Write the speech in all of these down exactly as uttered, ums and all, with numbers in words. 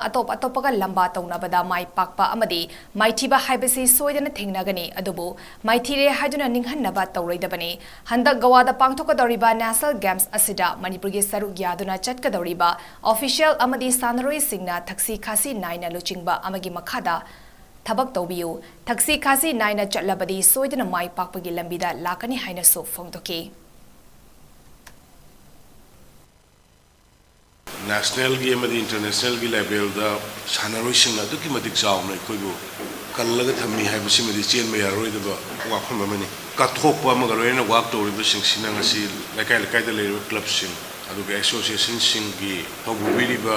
ꯑꯇꯣꯞ ꯑꯇꯣꯞꯄꯒ ꯂꯝꯕꯥ ꯇꯧꯅꯕꯗ ꯃꯥꯏ ꯄꯥꯛꯄ ꯑꯃꯗꯤ ꯃꯥꯏꯊꯤꯕ ꯍꯥꯏꯕꯁꯤ ꯁꯣꯏꯗꯅ ꯊꯦꯡꯅꯒꯅꯤ, ꯑꯗꯨꯕꯨ ꯃꯥꯏꯊꯤꯔꯦ ꯍꯥꯏꯗꯨꯅ ꯅꯤꯡꯍꯟꯅꯕ ꯇꯧꯔꯣꯏꯗꯕꯅꯤ꯫ ꯍꯟꯗꯛ ꯒꯣꯋꯥꯗ ꯄꯥꯡꯊꯣꯛꯀꯗꯧꯔꯤꯕ National Games ꯑꯁꯤꯗ ꯃꯅꯤꯄꯨꯔꯒꯤ ꯁꯔꯨꯛ ꯌꯥꯗꯨꯅ ꯆꯠꯀꯗꯧꯔꯤꯕ official ꯑꯃꯗꯤ ꯁꯥꯟꯅꯔꯣꯏꯁꯤꯡꯅ ꯊꯛꯁꯤ ꯈꯥꯁꯤ ꯅꯥꯏꯅ ꯂꯨꯆꯤꯡꯕ ꯑꯃꯒꯤ ꯃꯈꯥꯗ ꯊꯕꯛ ꯇꯧꯕꯤꯌꯨ꯫ ꯊꯛꯁꯤ ꯈꯥꯁꯤ ꯅꯥꯏꯅ ꯆꯠꯂꯕꯗꯤ ꯁꯣꯏꯗꯅ ꯃꯥꯏ ꯄꯥꯛꯄꯒꯤ ꯂꯝꯕꯤꯗ ꯂꯥꯛꯀꯅꯤ ꯍꯥꯏꯅꯁꯨ ꯐꯣꯡꯗꯣꯛꯈꯤ꯫ Nationalꯒꯤ ꯑꯃꯗꯤ internationalꯒꯤ levelꯗ ꯁꯥꯟꯅꯔꯣꯏꯁꯤꯡꯅ ꯑꯗꯨꯛꯀꯤ ꯃꯇꯤꯛ ꯆꯥꯎꯅ ꯑꯩꯈꯣꯏꯕꯨ ꯀꯜꯂꯒ ꯊꯝꯃꯤ ꯍꯥꯏꯕꯁꯤꯃꯗꯤ ꯆꯦꯟꯕ ꯌꯥꯔꯔꯣꯏꯗꯕ ꯋꯥꯐꯝ ꯑꯃꯅꯤ꯫ ꯀꯠꯊꯣꯛꯄ ꯑꯃꯒ ꯂꯣꯏꯅꯅ work ꯇꯧꯔꯤꯕꯁꯤꯡꯁꯤꯅ ꯉꯁꯤ ꯂꯩꯀꯥꯏ ꯂꯩꯀꯥꯏꯗ ꯂꯩꯔꯤꯕ clubꯁꯤꯡ, ꯑꯗꯨꯒ associationꯁꯤꯡꯒꯤ ꯊꯧꯄꯨꯕꯤꯔꯤꯕ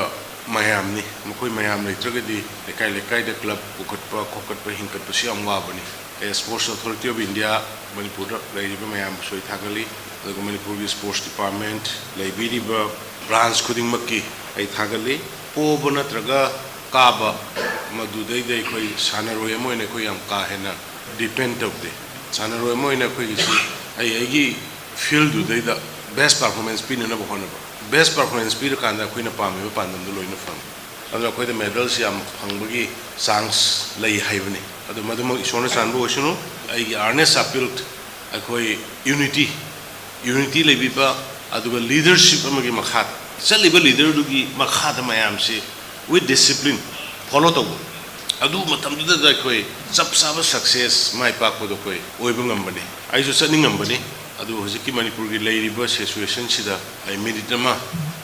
ꯃꯌꯥꯝꯅꯤ꯫ ꯃꯈꯣꯏ ꯃꯌꯥꯝ ꯂꯩꯇ꯭ꯔꯒꯗꯤ ꯂꯩꯀꯥꯏ ꯂꯩꯀꯥꯏꯗ club ꯄꯨꯈꯠꯄ, ꯈꯣꯀꯠꯄ, ꯍꯤꯡꯀꯠꯄꯁꯤ ꯌꯥꯝ ꯋꯥꯕꯅꯤ꯫ ꯑꯦ, Sports Authority of India, ꯃꯅꯤꯄꯨꯔꯗ ꯂꯩꯔꯤꯕ ꯃꯌꯥꯝꯕꯨꯁꯨ ꯑꯩ ꯊꯥꯒꯠꯂꯤ꯫ ꯑꯗꯨꯒ ꯃꯅꯤꯄꯨꯔꯒꯤ Sports Department ꯂꯩꯕꯤꯔꯤꯕ branch ꯈꯨꯗꯤꯡꯃꯛꯀꯤ ꯑꯩ ꯊꯥꯒꯠꯂꯤ꯫ ꯄꯣꯕ ꯅꯠꯇ꯭ꯔꯒ ꯀꯥꯕ, ꯃꯗꯨꯗꯩꯗ ꯑꯩꯈꯣꯏ ꯁꯥꯟꯅꯔꯣꯏ ꯑꯃ ꯑꯣꯏꯅ ꯑꯩꯈꯣꯏ ꯌꯥꯝ ꯀꯥ ꯍꯦꯟꯅ depend ꯇꯧꯗꯦ꯫ ꯁꯥꯟꯅꯔꯣꯏ ꯑꯃ ꯑꯣꯏꯅ ꯑꯩꯈꯣꯏꯒꯤꯁꯤ ꯑꯩ ꯑꯩꯒꯤ fieldꯗꯨꯗꯩꯗ best performance ꯄꯤꯅꯅꯕ ꯍꯣꯠꯅꯕ꯫ Best performance ꯄꯤꯔꯀꯥꯟꯗ ꯑꯩꯈꯣꯏꯅ ꯄꯥꯝꯃꯤꯕ ꯄꯥꯟꯗꯝꯗꯨ ꯂꯣꯏꯅ ꯐꯪꯉꯤ꯫ ꯑꯗꯨꯅ ꯑꯩꯈꯣꯏꯗ medalꯁꯤ ꯌꯥꯝ ꯐꯪꯕꯒꯤ chance ꯂꯩ ꯍꯥꯏꯕꯅꯤ꯫ ꯑꯗꯨ ꯃꯗꯨꯃꯛ ꯏꯁꯣꯔꯅ ꯆꯥꯟꯕ ꯑꯣꯏꯁꯅꯨ꯫ ꯑꯩꯒꯤ earnest appeal, ꯑꯩꯈꯣꯏ unity, unity ꯂꯩꯕꯤꯕ, ꯑꯗꯨꯒ leadership ꯑꯃꯒꯤ ꯃꯈꯥꯗ, ꯆꯠꯂꯤꯕ leaderꯗꯨꯒꯤ ꯃꯈꯥꯗ ꯃꯌꯥꯝꯁꯤ with discipline follow ꯇꯧꯕ꯫ ꯑꯗꯨ ꯃꯇꯝꯗꯨꯗ ꯑꯩꯈꯣꯏ ꯆꯞ ꯆꯥꯕ success, ꯃꯥꯏ ꯄꯥꯛꯄꯗꯣ ꯑꯩꯈꯣꯏ ꯑꯣꯏꯕ ꯉꯝꯕꯅꯤ꯫ ꯑꯩꯁꯨ ꯆꯠꯅꯤꯡꯉꯝꯕꯅꯤ, ꯑꯗꯨ ꯍꯧꯖꯤꯛꯀꯤ ꯃꯅꯤꯄꯨꯔꯒꯤ ꯂꯩꯔꯤꯕ situationꯁꯤꯗ ꯑꯩ minute ꯑꯃ,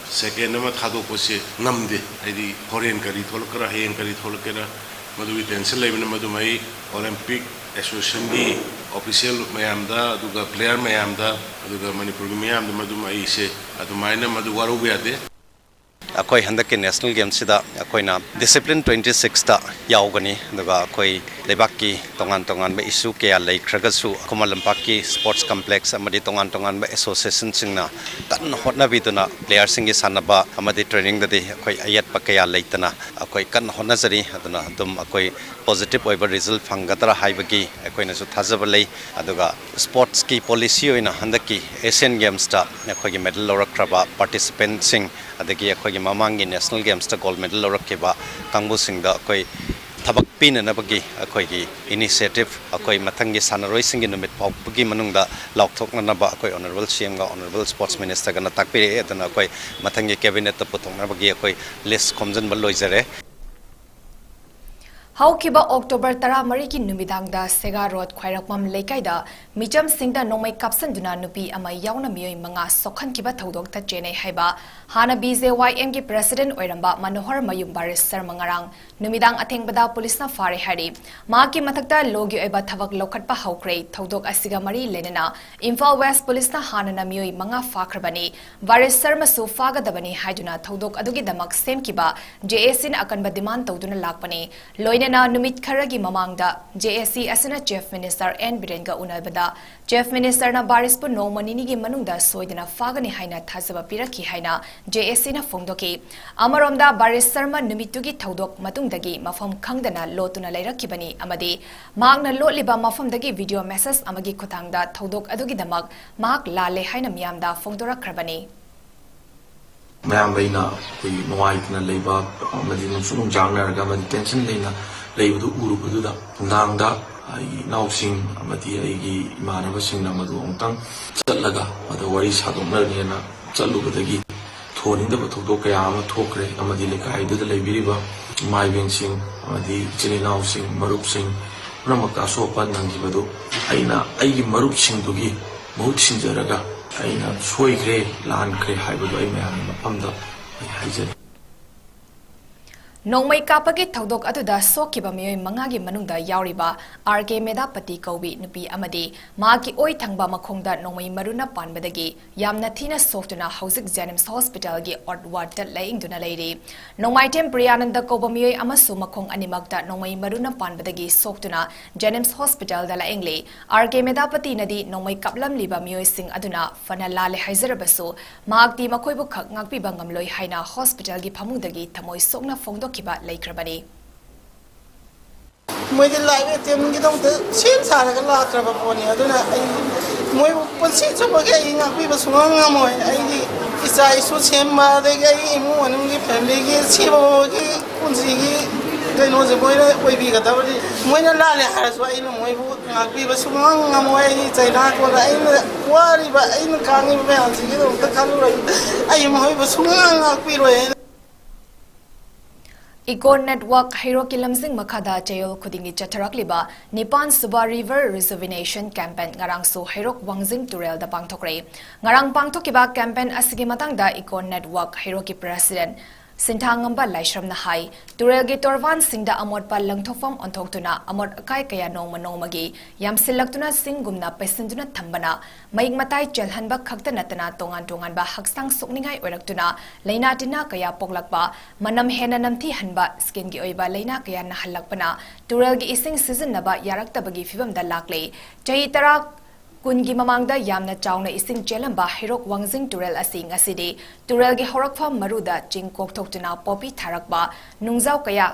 second ꯑꯃ ꯊꯥꯗꯣꯛꯄꯁꯦ ꯉꯝꯗꯦ꯫ ꯍꯥꯏꯗꯤ ꯍꯣꯔꯦꯟ ꯀꯔꯤ ꯊꯣꯛꯂꯛꯀꯦꯔꯥ, ꯍꯌꯦꯡ ꯀꯔꯤ ꯊꯣꯛꯂꯛꯀꯦꯔꯥ, ꯃꯗꯨꯒꯤ tension ꯂꯩꯕꯅ ꯃꯗꯨꯝ ꯑꯩ Olympic Associationꯒꯤ official ꯃꯌꯥꯝꯗ, ꯑꯗꯨꯒ player ꯃꯌꯥꯝꯗ, ꯑꯗꯨꯒ ꯃꯅꯤꯄꯨꯔꯒꯤ ꯃꯤꯌꯥꯝꯗ ꯃꯗꯨꯝ ꯑꯩꯁꯦ ꯑꯗꯨꯃꯥꯏꯅ ꯃꯗꯨ ꯋꯥꯔꯧꯕ ꯌꯥꯗꯦ꯫ ꯑꯩꯈꯣꯏ ꯍꯟꯗꯛꯀꯤ National Gamesꯁꯤꯗ ꯑꯩꯈꯣꯏꯅ Discipline twenty sixꯇ ꯌꯥꯎꯒꯅꯤ꯫ ꯑꯗꯨꯒ ꯑꯩꯈꯣꯏ ꯂꯩꯕꯥꯛꯀꯤ ꯇꯣꯉꯥꯟ ꯇꯣꯉꯥꯟꯕ issue ꯀꯌꯥ ꯂꯩꯈ꯭ꯔꯒꯁꯨ, ꯈꯨꯃꯟ ꯂꯝꯄꯥꯛꯀꯤ sports complex ꯑꯃꯗꯤ ꯇꯣꯉꯥꯟ ꯇꯣꯉꯥꯟꯕ associationꯁꯤꯡꯅ ꯀꯟꯅ ꯍꯣꯠꯅꯕꯤꯗꯨꯅ ꯄ꯭ꯂꯦꯌꯔꯁꯤꯡꯒꯤ ꯁꯥꯟꯅꯕ ꯑꯃꯗꯤ ꯇ꯭ꯔꯦꯅꯤꯡꯗꯗꯤ ꯑꯩꯈꯣꯏ ꯑꯌꯦꯠꯄ ꯀꯌꯥ ꯂꯩꯇꯅ ꯑꯩꯈꯣꯏ ꯀꯟꯅ ꯍꯣꯠꯅꯖꯔꯤ꯫ ꯑꯗꯨꯅ ꯑꯗꯨꯝ ꯑꯩꯈꯣꯏ ꯄꯣꯖꯤꯇꯤꯚ ꯑꯣꯏꯕ ꯔꯤꯖꯜ ꯐꯪꯒꯗ꯭ꯔꯥ ꯍꯥꯏꯕꯒꯤ ꯑꯩꯈꯣꯏꯅꯁꯨ ꯊꯥꯖꯕ ꯂꯩ꯫ ꯑꯗꯨꯒ ꯁ꯭ꯄꯣꯔꯠꯁꯀꯤ ꯄꯣꯂꯤꯁꯤ ꯑꯣꯏꯅ ꯍꯟꯗꯛꯀꯤ ꯑꯦꯁꯤꯌꯥꯟ ꯒꯦꯝꯁꯇ ꯑꯩꯈꯣꯏꯒꯤ ꯃꯦꯗꯜ ꯂꯧꯔꯛꯈ꯭ꯔꯕ ꯄꯥꯔꯇꯤꯁꯤꯄꯦꯟꯠꯁꯤꯡ, ꯑꯗꯒꯤ ꯑꯩꯈꯣꯏꯒꯤ ꯃꯃꯥꯡꯒꯤ ꯅꯦꯁꯅꯦꯜ ꯒꯦꯝꯁꯇ ꯒꯣꯜꯗ ꯃꯦꯗꯜ ꯂꯧꯔꯛꯈꯤꯕ ꯀꯥꯡꯕꯨꯁꯤꯡꯗ ꯑꯩꯈꯣꯏ ꯊꯕꯛ ꯄꯤꯅꯅꯕꯒꯤ ꯑꯩꯈꯣꯏꯒꯤ ꯏꯅꯤꯁꯤꯌꯦꯇꯤꯚ, ꯑꯩꯈꯣꯏ ꯃꯊꯪꯒꯤ ꯁꯥꯟꯅꯔꯣꯏꯁꯤꯡꯒꯤ ꯅꯨꯃꯤꯠ ꯐꯥꯎꯕꯒꯤ ꯃꯅꯨꯡꯗ ꯂꯥꯎꯊꯣꯛꯅꯅꯕ ꯑꯩꯈꯣꯏ ꯑꯣꯅꯔꯦꯕꯜ ꯁꯤ ꯑꯦꯝꯒ ꯑꯣꯅꯔꯦꯕꯜ ꯁ꯭ꯄꯣꯔꯠꯁ ꯃꯤꯅꯤꯁꯇꯔꯒꯅ ꯇꯥꯛꯄꯤꯔꯛꯑꯦ꯫ ꯑꯗꯨꯅ ꯑꯩꯈꯣꯏ ꯃꯊꯪꯒꯤ ꯀꯦꯕꯤꯅꯦꯠꯇ ꯄꯨꯊꯣꯛꯅꯕꯒꯤ ꯑꯩꯈꯣꯏ ꯂꯤꯁ ꯈꯣꯝꯖꯤꯟꯕ ꯂꯣꯏꯖꯔꯦ꯫ ꯍꯧꯈꯤꯕ ꯑꯣꯛꯇꯣꯕꯔ ꯇꯔꯥꯃꯔꯤꯒꯤ ꯅꯨꯃꯤꯗꯥꯡꯗ ꯁꯦꯒꯥ ꯔꯣꯗ ꯈ꯭ꯋꯥꯏꯔꯥꯛꯄꯝ ꯂꯩꯀꯥꯏꯗ ꯃꯤꯆꯝꯁꯤꯡꯗ ꯅꯣꯡꯃꯩ ꯀꯥꯞꯁꯤꯟꯗꯨꯅ ꯅꯨꯄꯤ ꯑꯃ ꯌꯥꯎꯅ ꯃꯤꯑꯣꯏ ꯃꯉꯥ ꯁꯣꯛꯍꯟꯈꯤꯕ ꯊꯧꯗꯣꯛꯇ ꯆꯦꯟꯅꯩ ꯍꯥꯏꯕ ꯍꯥꯟꯅ ꯕꯤ ꯖꯦ ꯋꯥꯏ ꯑꯦꯝꯒꯤ ꯄ꯭ꯔꯦꯁꯤꯗꯦꯟꯠ ꯑꯣꯏꯔꯝꯕ ꯃꯅꯣꯍꯔ ꯃꯌꯨꯝ ꯕꯥꯔꯤꯁ ꯁꯔꯃ ꯉꯔꯥꯡ ꯅꯨꯃꯤꯗꯥꯡ ꯑꯊꯦꯡꯕꯗ ꯄꯨꯂꯤꯁꯅ ꯐꯥꯔꯦ ꯍꯥꯏꯔꯤ꯫ ꯃꯍꯥꯛꯀꯤ ꯃꯊꯛꯇ ꯂꯣꯒꯤ ꯑꯣꯏꯕ ꯊꯕꯛ ꯂꯧꯈꯠꯄ ꯍꯧꯈ꯭ꯔꯦ꯫ ꯊꯧꯗꯣꯛ ꯑꯁꯤꯒ ꯃꯔꯤ ꯂꯩꯅꯅ ꯏꯝꯐꯥꯜ ꯋꯦꯁ ꯄꯨꯂꯤꯁꯅ ꯍꯥꯟꯅꯅ ꯃꯤꯑꯣꯏ ꯃꯉꯥ ꯐꯥꯈ꯭ꯔꯕꯅꯤ꯫ ꯕꯥꯔꯤꯁ ꯁꯔꯃꯁꯨ ꯐꯥꯒꯗꯕꯅꯤ ꯍꯥꯏꯗꯨꯅ ꯊꯧꯗꯣꯛ ꯑꯗꯨꯒꯤꯗꯃꯛ ꯁꯦꯝꯈꯤꯕ ꯖꯦ ꯑꯦ ꯁꯤꯅ ꯑꯀꯟꯕ ꯗꯤꯃꯥꯟ ꯇꯧꯗꯨꯅ ꯂꯥꯛꯄꯅꯤ꯫ ꯂꯣꯏꯅꯅ ꯅꯨꯃꯤꯠ ꯈꯔꯒꯤ ꯃꯃꯥꯡꯗ ꯖꯦ ꯑꯦ ꯁꯤ ꯑꯁꯤꯅ ꯆꯤꯐ ꯃꯤꯅꯤꯁꯇꯔ ꯑꯦꯟ ꯕꯤꯔꯦꯟꯒ ꯎꯅꯕꯗ ꯆꯤꯐ ꯃꯤꯅꯤꯁꯇꯔꯅ ꯕꯥꯔꯤꯁꯄꯨ ꯅꯣꯡꯃ ꯅꯤꯅꯤꯒꯤ ꯃꯅꯨꯡꯗ ꯁꯣꯏꯗꯅ ꯐꯥꯒꯅꯤ ꯍꯥꯏꯅ ꯊꯥꯖꯕ ꯄꯤꯔꯛꯈꯤ ꯍꯥꯏꯅ ꯖꯦ ꯑꯦ ꯁꯤꯅ ꯐꯣꯡꯗꯣꯛꯈꯤ꯫ ꯑꯃꯔꯣꯝꯗ ꯕꯥꯔꯤꯁ ꯁꯔꯃ ꯅꯨꯃꯤꯠꯇꯨꯒꯤ ꯊꯧꯗꯣꯛ ꯃꯇꯨꯡꯗꯒꯤ ꯃꯐꯝ ꯈꯪꯗꯅ ꯂꯣꯠꯇꯨꯅ ꯂꯩꯔꯛꯈꯤꯕꯅꯤ ꯑꯃꯗꯤ ꯃꯍꯥꯛꯅ ꯂꯣꯠꯂꯤꯕ ꯃꯐꯝꯗꯒꯤ ꯚꯤꯗꯤꯑꯣ ꯃꯦꯁꯦꯖ ꯑꯃꯒꯤ ꯈꯨꯠꯊꯥꯡꯗ ꯊꯧꯗꯣꯛ ꯑꯗꯨꯒꯤꯗꯃꯛ ꯃꯍꯥꯛ ꯂꯥꯜꯂꯦ ꯍꯥꯏꯅ ꯃꯤꯌꯥꯝꯗ ꯐꯣꯡꯗꯣꯔꯛꯈ꯭ꯔꯕꯅꯤ꯫ ꯃꯌꯥꯝ ꯑꯩꯅ ꯑꯩꯈꯣꯏꯒꯤ ꯅꯨꯡꯉꯥꯏꯇꯅ ꯂꯩꯕ ꯑꯃꯗꯤ ꯅꯨꯡꯁꯨ ꯅꯨꯡꯖꯥꯡꯅꯔꯒ ꯑꯃꯗꯤ ꯇꯦꯟꯁꯟ ꯂꯩꯅ ꯂꯩꯕꯗꯨ ꯎꯔꯨꯕꯗꯨꯗ ꯅꯨꯡꯗꯥꯡꯗ ꯑꯩꯒꯤ ꯏꯅꯥꯎꯁꯤꯡ ꯑꯃꯗꯤ ꯑꯩꯒꯤ ꯏꯃꯥꯟꯅꯕꯁꯤꯡꯅ ꯃꯗꯨ ꯑꯃꯨꯛꯇꯪ ꯆꯠꯂꯒ ꯃꯗꯨ ꯋꯥꯔꯤ ꯁꯥꯗꯣꯛꯅꯔꯅꯦꯅ ꯆꯠꯂꯨꯕꯗꯒꯤ ꯊꯣꯟꯅꯤꯡꯗꯕ ꯊꯧꯗꯣꯛ ꯀꯌꯥ ꯑꯃ ꯊꯣꯛꯈ꯭ꯔꯦ ꯑꯃꯗꯤ ꯂꯩꯀꯥꯏꯗꯨꯗ ꯂꯩꯕꯤꯔꯤꯕ ꯏꯃꯥ ꯏꯕꯦꯟꯁꯤꯡ ꯑꯃꯗꯤ ꯏꯆꯤꯜ ꯏꯅꯥꯎꯁꯤꯡ ꯃꯔꯨꯞꯁꯤꯡ ꯄꯨꯝꯅꯃꯛꯇ ꯑꯁꯣꯛ ꯑꯄꯟ ꯅꯪꯈꯤꯕꯗꯨ ꯑꯩꯅ ꯑꯩꯒꯤ ꯃꯔꯨꯞꯁꯤꯡꯗꯨꯒꯤ ꯃꯍꯨꯠ ꯁꯤꯟꯖꯔꯒ ꯑꯩꯅ ꯁꯣꯏꯈ꯭ꯔꯦ, ꯂꯥꯟꯈ꯭ꯔꯦ ꯍꯥꯏꯕꯗꯨ ꯑꯩ ꯃꯌꯥꯝꯒꯤ ꯃꯐꯝꯗ ꯑꯩ ꯍꯥꯏꯖꯔꯤ꯫ ꯅꯣꯡꯃꯩ ꯀꯥꯞꯄꯒꯤ ꯊꯧꯗꯣꯛ ꯑꯗꯨꯗ ꯁꯣꯛꯈꯤꯕ ꯃꯤꯑꯣꯏ ꯃꯉꯥꯒꯤ ꯃꯅꯨꯡꯗ ꯌꯥꯎꯔꯤꯕ ꯑꯥꯔ ꯀꯦ ꯃꯦꯗꯥꯄꯇꯤ ꯀꯧꯕꯤ ꯅꯨꯄꯤ ꯑꯃꯗꯤ ꯃꯍꯥꯛꯀꯤ ꯑꯣꯏ ꯊꯪꯕ ꯃꯈꯣꯡꯗ ꯅꯣꯡꯃꯩ ꯃꯔꯨꯅ ꯄꯥꯟꯕꯗꯒꯤ ꯌꯥꯝꯅ ꯊꯤꯅ ꯁꯣꯛꯇꯨꯅ ꯍꯧꯖꯤꯛ ꯖꯦꯅꯤꯝꯁ ꯍꯣꯁꯄꯤꯇꯥꯜꯒꯤ ꯑꯣꯠ ꯋꯥꯔꯗꯇ ꯂꯥꯌꯦꯡꯗꯨꯅ ꯂꯩꯔꯤ꯫ ꯅꯣꯡꯃꯥꯏꯊꯦꯝ ꯄ꯭ꯔꯤꯌꯥꯅꯟꯗ ꯀꯧꯕ ꯃꯤꯑꯣꯏ ꯑꯃꯁꯨ ꯃꯈꯣꯡ ꯑꯅꯤꯃꯛꯇ ꯅꯣꯡꯃꯩ ꯃꯔꯨꯅ ꯄꯥꯟꯕꯗꯒꯤ ꯁꯣꯛꯇꯨꯅ ꯖꯦꯅꯤꯝꯁ ꯍꯣꯁꯄꯤꯇꯥꯜꯗ ꯂꯥꯌꯦꯡꯂꯤ꯫ ꯑꯥꯔ ꯀꯦ ꯃꯦꯗꯥꯄꯇꯤꯅꯗꯤ ꯅꯣꯡꯃꯩ ꯀꯥꯞꯂꯝꯂꯤꯕ ꯃꯤꯑꯣꯏꯁꯤꯡ ꯑꯗꯨꯅ ꯐꯅ ꯂꯥꯜꯂꯦ ꯍꯥꯏꯖꯔꯕꯁꯨ ꯃꯍꯥꯛꯇꯤ ꯃꯈꯣꯏꯕꯨ ꯈꯛ ꯉꯥꯛꯄꯤꯕ ꯉꯝꯂꯣꯏ ꯍꯥꯏꯅ ꯍꯣꯁꯄꯤꯇꯥꯜꯒꯤ ꯐꯃꯨꯡꯗꯒꯤ ꯊꯃꯣꯏ ꯁꯣꯛꯅ ꯐꯣꯡꯗꯣꯛꯈꯤꯕ ꯂꯩꯈ꯭ꯔꯕꯅꯤ꯫ ꯃꯣꯏꯗꯤ ꯂꯥꯏꯐ ꯑꯦꯇꯦꯝꯒꯤꯗꯃꯛꯇ ꯁꯦꯝ ꯁꯥꯔꯒ ꯂꯥꯛꯇ꯭ꯔꯕ ꯄꯣꯠꯅꯤ꯫ ꯑꯗꯨꯅ ꯑꯩ ꯃꯣꯏꯕꯨ ꯄꯨꯟꯁꯤ ꯆꯨꯞꯄꯒꯤ ꯑꯩ ꯉꯥꯛꯄꯤꯕ ꯁꯨꯡꯉꯝ ꯉꯝꯃꯣꯏ꯫ ꯑꯩꯒꯤ ꯏꯆꯥ ꯏꯁꯨ ꯁꯦꯝꯕ, ꯑꯗꯒꯤ ꯑꯩꯒꯤ ꯏꯃꯨꯡ ꯃꯅꯨꯡꯒꯤ ꯐꯦꯃꯤꯂꯤꯒꯤ ꯁꯦꯝꯕꯒꯤ ꯄꯨꯟꯁꯤꯒꯤ ꯀꯩꯅꯣꯁꯦ ꯃꯣꯏꯅ ꯑꯣꯏꯕꯤꯒꯗꯕꯅꯤ꯫ ꯃꯣꯏꯅ ꯂꯥꯜꯂꯦ ꯍꯥꯏꯔꯁꯨ ꯑꯩꯅ ꯃꯣꯏꯕꯨ ꯉꯥꯛꯄꯤꯕ ꯁꯨꯡꯉꯝ ꯉꯝꯃꯣꯏ꯫ ꯑꯩꯒꯤ ꯆꯩꯅꯥ ꯀꯣꯟꯅ ꯑꯩꯅ ꯋꯥꯔꯤꯕ, ꯑꯩꯅ ꯈꯥꯡꯉꯤꯕ ꯃꯌꯥꯝꯁꯤꯒꯤꯗꯃꯛꯇ ꯈꯜꯂꯨꯔꯒ ꯑꯩ ꯃꯈꯣꯏꯕꯨ ꯁꯨꯡꯉꯥꯛ ꯉꯥꯛꯄꯤꯔꯣꯏ꯫ ꯏꯀꯣ ꯅꯦꯠꯋꯥꯔꯛ ꯍꯩꯔꯣꯛꯀꯤ ꯂꯝꯖꯤꯡ ꯃꯈꯥꯗ ꯆꯌꯣꯜ ꯈꯨꯗꯤꯡꯒꯤ ꯆꯠꯊꯔꯛꯂꯤꯕ ꯅꯤꯄꯥꯟ ꯁꯨꯕ River Rejuvenation Campaign ꯉꯔꯥꯡꯁꯨ ꯍꯩꯔꯣꯛ ꯋꯥꯡꯖꯤꯡ ꯇꯨꯔꯦꯜꯗ ꯄꯥꯡꯊꯣꯛꯈ꯭ꯔꯦ꯫ ꯉꯔꯥꯡ ꯄꯥꯡꯊꯣꯛꯈꯤꯕ campaign ꯑꯁꯤꯒꯤ ꯃꯇꯥꯡꯗ ꯏꯀꯣ ꯅꯦꯠꯋꯥꯔꯛ ꯍꯩꯔꯣꯛꯀꯤ president ꯁꯤꯟꯊꯥꯉꯝꯕ ꯂꯥꯏꯁ꯭ꯔꯝꯅ ꯍꯥꯏ, ꯇꯨꯔꯦꯜꯒꯤ ꯇꯣꯔꯕꯥꯟꯁꯤꯡꯗ ꯑꯃꯣꯠꯄ ꯂꯪꯊꯣꯛꯐꯝ ꯑꯣꯟꯊꯣꯛꯇꯨꯅ ꯑꯃꯣꯠ ꯑꯀꯥꯏ ꯀꯌꯥ ꯅꯣꯡꯃ ꯅꯣꯡꯃꯒꯤ ꯌꯥꯝꯁꯤꯜꯂꯛꯇꯨꯅ ꯆꯤꯡꯒꯨꯝꯅ ꯄꯩꯁꯤꯟꯗꯨꯅ ꯊꯝꯕꯅ ꯃꯍꯤꯛ ꯃꯇꯥꯏ ꯆꯦꯜꯍꯟꯕ ꯈꯛꯇ ꯅꯠꯇꯅ ꯇꯣꯉꯥꯟ ꯇꯣꯉꯥꯟꯕ ꯍꯛꯆꯥꯡ ꯁꯣꯛꯅꯤꯡꯉꯥꯏ ꯑꯣꯏꯔꯛꯇꯨꯅ ꯂꯥꯏꯅꯥ ꯇꯤꯟꯅꯥ ꯀꯌꯥ ꯄꯣꯛꯂꯛꯄ, ꯃꯅꯝ ꯍꯦꯟꯅ ꯅꯝꯊꯤꯍꯟꯕ, skinꯒꯤ ꯑꯣꯏꯕ ꯂꯥꯏꯅꯥ ꯀꯌꯥ ꯅꯥꯍꯜꯂꯛꯄꯅ ꯇꯨꯔꯦꯜꯒꯤ ꯏꯁꯤꯡ ꯁꯤꯖꯤꯟꯅꯕ ꯌꯥꯔꯛꯇꯕꯒꯤ ꯐꯤꯚꯝꯗ ꯂꯥꯛꯂꯦ꯫ ꯆꯍꯤ ꯇꯔꯥ ꯀꯨꯟꯒꯤ ꯃꯃꯥꯡꯗ ꯌꯥꯝꯅ ꯆꯥꯎꯅ ꯏꯁꯤꯡ ꯆꯦꯜꯂꯝꯕ ꯍꯩꯔꯣꯛ ꯋꯥꯡꯖꯤꯡ ꯇꯨꯔꯦꯜ ꯑꯁꯤ ꯉꯁꯤꯗꯤ ꯇꯨꯔꯦꯜꯒꯤ ꯍꯧꯔꯛꯐꯝ ꯃꯔꯨꯗ ꯆꯤꯡ ꯀꯣꯛꯊꯣꯛꯇꯨꯅ ꯄꯣꯄꯤ ꯊꯥꯔꯛꯄ, ꯅꯨꯡꯖꯥꯎ ꯀꯌꯥ